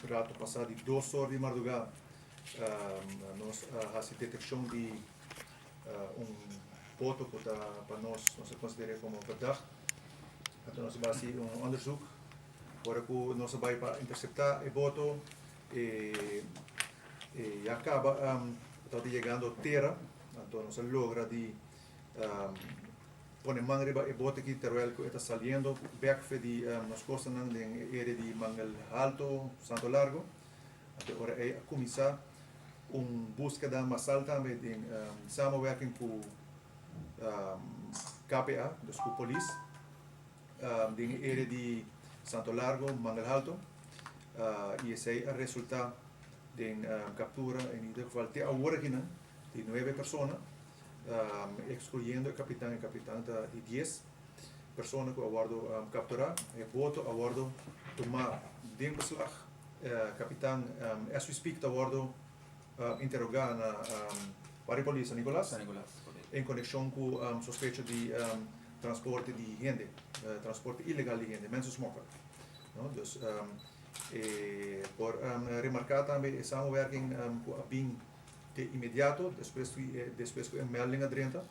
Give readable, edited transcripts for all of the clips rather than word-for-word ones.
Rato pasa di 2 or di marduga, nos a haci deteccion di un boto cu ta pa nos, nos ta considera como verdacht. Anto nos a haci un onderzoek. Ora cu nos a bay pa intercepta e boto, e ya caba tabata yegando tera, anto nos a logra di pone man riba e boto aki terwijl cu e ta saliendo bek for di nos costanan den e area di Mangel Halto, Santo Largo. Anto ora ey a cuminsa un buskeda masal tambe den samenwerking cu KPA, dus cu polis, den e area di Santo Largo, Mangel Halto. Y esey a resulta den captura, in ieder geval te awor aki nan, di nuebe persona, excluyendo e capitan ta di 10 persona cu a wordo captura. E boto a wordo tuma den beslag. Capitan, as we speak, ta wordo interroga na Warda Polis San Nicolas, San Nicolas, correcto. En conexion cu sospecho di transporte di hende, transporte ilegal di hende, mensensmokkel. No? Dus por remarca tambe e samenwerking cu a bin de inmediato despues cu e melding a drenta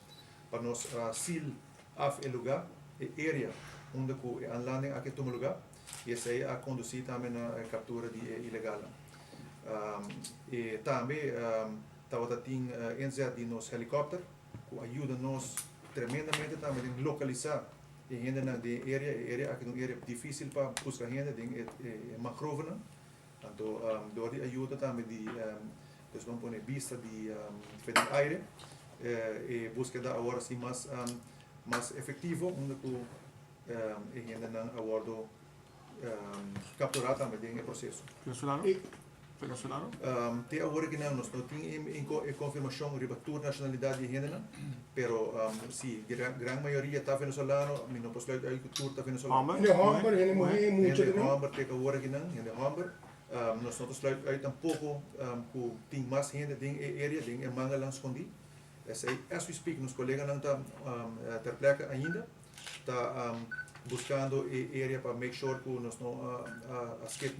pa nos seal af e lugar, e area unda cu e aanlanding aki a tuma lugar, y esey a conduci tambe na e captura di e ilegalnan. E tambe tabata tin inzet di nos helicopter cu a yuda nos tremendamente tambe den localisa e hendenan den e area. E area aki ta un area dificil pa busca hende den e mangrovenan. Anto door di ayuda tambe di, dus ban pone bista di aire, e buskeda awor asina mas efectivo, unda cu e hendenan a wordo captura tambe den e proceso. Venezolano? Venezolano? Te awor aki nos no tin e confirmacion riba tur nacionalidad di hendenan, pero si, gran mayoria ta venezolano, mi no por sluit uit cu tur ta venezolano. Homber? Hende homber, hende muhe, mucha Hende tambe. Homber te awor aki nan, hende homber. Nos no ta sluit uit tampoco cu tin mas hende den e area, den e mangalan scondi. Esey, as we speak, nos coleganan ta ter plekke ainda, ta buscando e area pa make sure cu nos no a skip.